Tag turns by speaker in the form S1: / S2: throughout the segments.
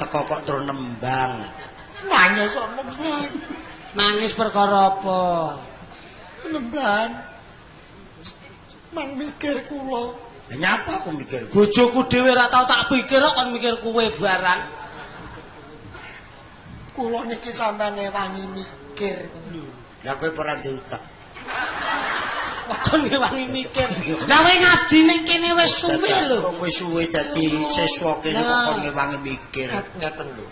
S1: teko kok terus nembang.
S2: Nangis kok nembang.
S3: Nangis perkara apa?
S2: Nembang. Mang mikir kula.
S1: Lah nyapa aku mikir?
S3: Bojoku dhewe ora tau tak pikir kok kon mikir kowe barang.
S2: Kula niki sampean ewangi mikir.
S1: Lah kowe ora diutek.
S3: Kok kon ngewangi mikir. Lah kowe ngabdi ning kene wis suwe lho.
S1: Wong wis suwe dadi siswa kene kok kon ngewangi mikir.
S2: Ngeten lho.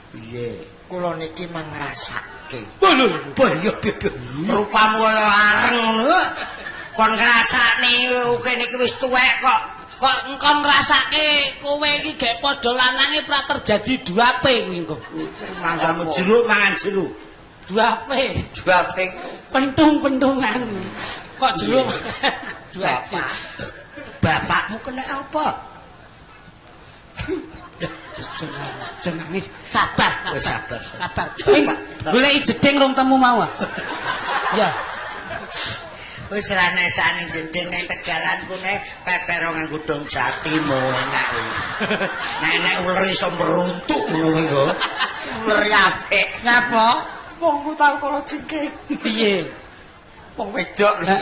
S1: Piye?
S2: Kula niki mang ngrasake.
S3: Lho lho.
S1: Bah iya piye. Rupamu kaya areng ngono. Kon ngrasakne kene iki wis tuwek kok.
S3: Kok engkon ngrasake kowe iki gek padha lanange pra terjadi 2P kuwi engko.
S1: Mangsamu jeruk mangan jeruk.
S3: 2P.
S1: 2P.
S3: Pentung-pentungan. Kok jeruk 2P.
S1: Bapakmu kena apa?
S3: Aja nangis. Sabar,
S1: sabar.
S3: Sabar. Goleki jeding rong temu mau. Ya.
S1: Wis ra nesane jeding ning Tegalan kune pepero nganggo dong jati mo enak kuwi. Nek enek uler iso meruntuk ngono kuwi kok.
S2: Uler apik.
S3: Ngapa?
S2: Wong ku tau kala jengking.
S3: Piye?
S2: Wong wedok lho.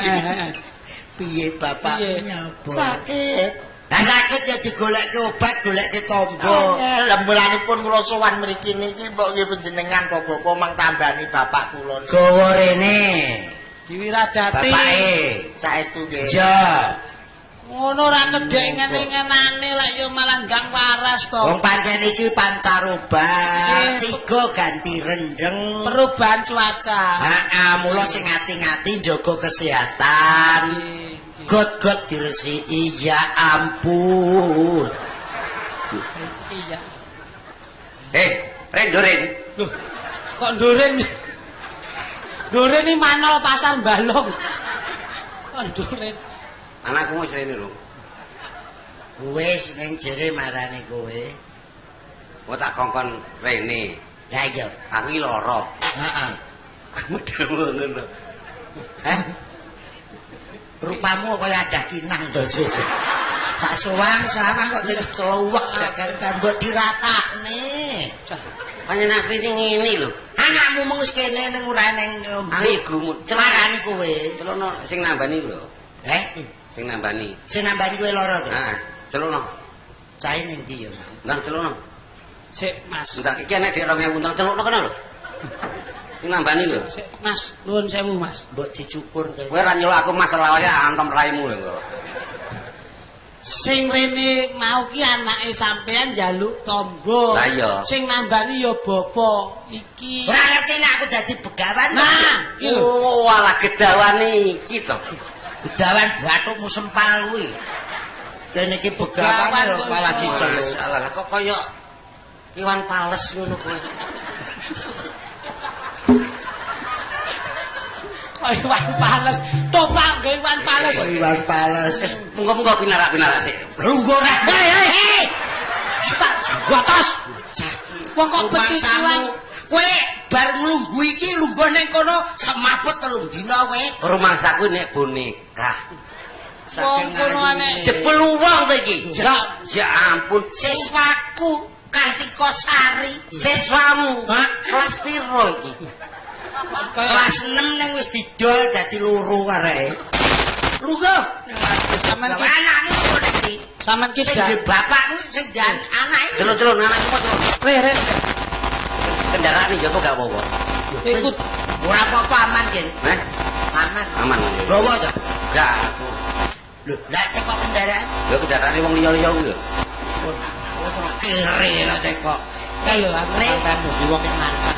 S1: Piye bapakmu nyapa?
S2: Sakit.
S1: Lah sakit ya digolekke obat, golekke tombo.
S2: Lah mulanipun kula sowan mriki niki mbok nggih panjenengan to bapak mang tambani bapak kula niki.
S1: Gawa rene.
S3: Diwiradati.
S1: Bapake
S2: saestu nggih.
S1: Iya.
S3: Ngono ora cedhek ngene-ngenane lek ya malah ndang waras to.
S1: Wong pancen iki pancaroba, tiga ganti rendeng.
S3: Perubahan cuaca.
S1: Heeh, mula sing ati-ati njaga kesehatan. Got-got diresiki, ya ampun.
S3: Iya.
S4: Ren Doren.
S3: Loh, kok Doren? Doren iki manol pasar Balong. Kok Doren?
S4: Anakku wis rene lho.
S1: Wis ning jere marane kowe.
S4: Kok tak kongkon rene.
S1: Lah iya,
S4: aku iki lara.
S1: Heeh.
S4: Model ngono.
S1: Hah? Rupamu kaya ada kinang to, Sus. Tak sowang-sawang kok dicelowek gak karuan mbok diratakne.
S4: Pancen asline ngene lho.
S1: Anakmu mung wis kene ning ora ning
S4: Ayo gumun.
S1: Marani kowe.
S4: Celono sing nambani lho.
S1: Heh?
S4: Sing nambani.
S1: Sing nambani kowe lara to?
S4: Heeh, celono.
S1: Cahe ning ndi ya, Mas?
S4: Ndang celono.
S3: Sik, Mas.
S4: Ndang iki enek dik 2000 ndang celono kono lho. Sing nambani lho.
S3: Sik, Mas, nuwun sewu, Mas.
S1: Mbok dicukur to.
S4: Kowe ora nyeluk aku Mas lawale antem raimu lho kok.
S3: Sing rene mau ki anake sampean njaluk tombo.
S4: Lah iya.
S3: Sing nambani ya bapa iki.
S1: Ora ngerti nek aku dadi begawan.
S3: Nah, iki lho.
S4: Oh, alah gedawan iki to.
S1: Gedawan bathukmu sempal kuwi. Kene iki begawan ya malah diceluk.
S4: Alah kok kaya Iwan Fals ngono kowe.
S3: Kok Iwan Fals, topak nggo Iwan Fals.
S1: Kok Iwan Fals.
S4: Munggo-munggo pinarak-pinarak sik.
S1: Lungguh ora.
S3: Hei, hei. Tak batas. Wong kok pecicilan.
S1: Kowe bar nglungguh iki lungguh ning kono semaput 3 dina kowe.
S4: Rumangsaku nek boneka.
S1: Saking ayune.
S4: Jebul wong to iki. Ya ampun,
S1: siswaku Kartika Sari.
S4: Siswamu kelas piro iki?
S1: Kelas 6 ning wis didol dadi loro areke. Lungguh.
S3: Sampeyan ki
S1: anakmu kok ning ndi?
S3: Sampeyan ki
S1: sing di bapakmu sing di anake.
S4: Celuk-celuk anakku kok.
S3: Re re.
S4: Kendaraan iki apa gak apa-apa?
S3: Ikut
S1: ora apa-apa aman kene.
S4: Heh?
S1: Aman.
S4: Aman.
S1: Gowo to?
S4: Gak aku.
S1: Lho, lah teko kendaraan?
S4: Lho kendaraane wong liya-liya kuwi lho.
S1: Ora kere kok teko.
S3: Lho aku
S1: Re.
S2: Sampeyan dadi wong sing lancar.